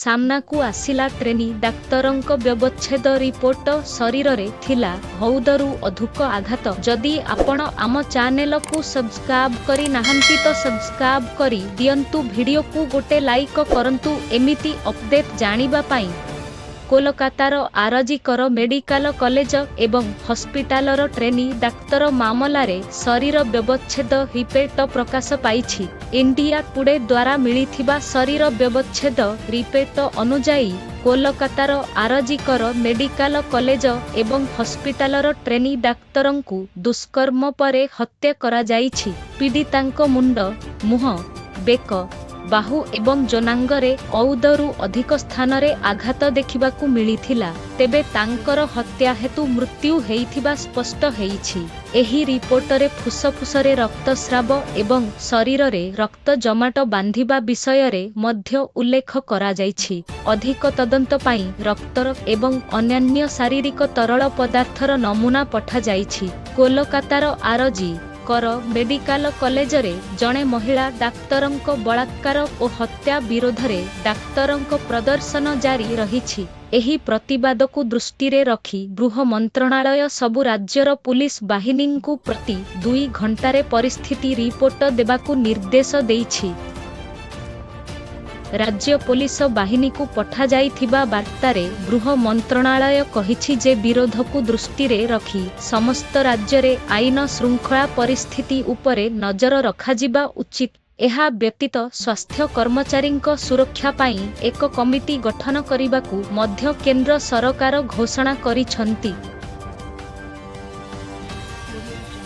ସାମ୍ନାକୁ ଆସିଲା ଟ୍ରେନି ଡାକ୍ତରଙ୍କ ବ୍ୟବଚ୍ଛେଦ ରିପୋର୍ଟ। ଶରୀରରେ ଥିଲା 14ରୁ ଅଧିକ ଆଘାତ। ଯଦି ଆପଣ ଆମ ଚ୍ୟାନେଲକୁ ସବସ୍କ୍ରାଇବ କରି ନାହାନ୍ତି ତ ସବସ୍କ୍ରାଇବ କରି ଦିଅନ୍ତୁ, ଭିଡିଓକୁ ଗୋଟେ ଲାଇକ କରନ୍ତୁ ଏମିତି ଅପଡେଟ୍ ଜାଣିବା ପାଇଁ। କୋଲକାତାର ଆରଜି କର ମେଡିକାଲ କଲେଜ ଏବଂ ହସ୍ପିଟାଲର ଟ୍ରେନି ଡାକ୍ତର ମାମଲାରେ ଶରୀର ବ୍ୟବଚ୍ଛେଦ ରିପୋର୍ଟ ପ୍ରକାଶ ପାଇଛି। ଇଣ୍ଡିଆ ଟୁଡେ ଦ୍ୱାରା ମିଳିଥିବା ଶରୀର ବ୍ୟବଚ୍ଛେଦ ରିପୋର୍ଟ ଅନୁଯାୟୀ, କୋଲକାତାର ଆରଜି କର ମେଡିକାଲ କଲେଜ ଏବଂ ହସ୍ପିଟାଲର ଟ୍ରେନି ଡାକ୍ତରଙ୍କୁ ଦୁଷ୍କର୍ମ ପରେ ହତ୍ୟା କରାଯାଇଛି। ପୀଡ଼ିତାଙ୍କ ମୁଣ୍ଡ, ମୁହଁ, ବେକ, ବାହୁ ଏବଂ ଯୌନାଙ୍ଗରେ 14ରୁ ଅଧିକ ସ୍ଥାନରେ ଆଘାତ ଦେଖିବାକୁ ମିଳିଥିଲା। ତେବେ ତାଙ୍କର ହତ୍ୟା ହେତୁ ମୃତ୍ୟୁ ହେଇଥିବା ସ୍ପଷ୍ଟ ହେଇଛି। ଏହି ରିପୋର୍ଟରେ ଫୁସଫୁସରେ ରକ୍ତସ୍ରାବ ଏବଂ ଶରୀରରେ ରକ୍ତ ଜମାଟ ବାନ୍ଧିବା ବିଷୟରେ ମଧ୍ୟ ଉଲ୍ଲେଖ କରାଯାଇଛି। ଅଧିକ ତଦନ୍ତ ପାଇଁ ରକ୍ତର ଏବଂ ଅନ୍ୟାନ୍ୟ ଶାରୀରିକ ତରଳ ପଦାର୍ଥର ନମୁନା ପଠାଯାଇଛି। କୋଲକାତାର ଆରଜି କର ମେଡିକାଲ କଲେଜରେ ଜଣେ ମହିଳା ଡାକ୍ତରଙ୍କ ବଳାତ୍କାର ଓ ହତ୍ୟା ବିରୋଧରେ ଡାକ୍ତରଙ୍କ ପ୍ରଦର୍ଶନ ଜାରି ରହିଛି। ଏହି ପ୍ରତିବାଦକୁ ଦୃଷ୍ଟିରେ ରଖି ଗୃହ ମନ୍ତ୍ରଣାଳୟ ସବୁ ରାଜ୍ୟର ପୁଲିସ ବାହିନୀଙ୍କୁ ପ୍ରତି 2 ଘଣ୍ଟାରେ ପରିସ୍ଥିତି ରିପୋର୍ଟ ଦେବାକୁ ନିର୍ଦ୍ଦେଶ ଦେଇଛି। ରାଜ୍ୟ ପୋଲିସ ବାହିନୀକୁ ପଠାଯାଇଥିବା ବାର୍ତ୍ତାରେ ଗୃହ ମନ୍ତ୍ରଣାଳୟ କହିଛି ଯେ ବିରୋଧକୁ ଦୃଷ୍ଟିରେ ରଖି ସମସ୍ତ ରାଜ୍ୟରେ ଆଇନ ଶୃଙ୍ଖଳା ପରିସ୍ଥିତି ଉପରେ ନଜର ରଖାଯିବା ଉଚିତ। ଏହା ବ୍ୟତୀତ ସ୍ୱାସ୍ଥ୍ୟ କର୍ମଚାରୀଙ୍କ ସୁରକ୍ଷା ପାଇଁ ଏକ କମିଟି ଗଠନ କରିବାକୁ ମଧ୍ୟ କେନ୍ଦ୍ର ସରକାର ଘୋଷଣା କରିଛନ୍ତି। Audio Jungle.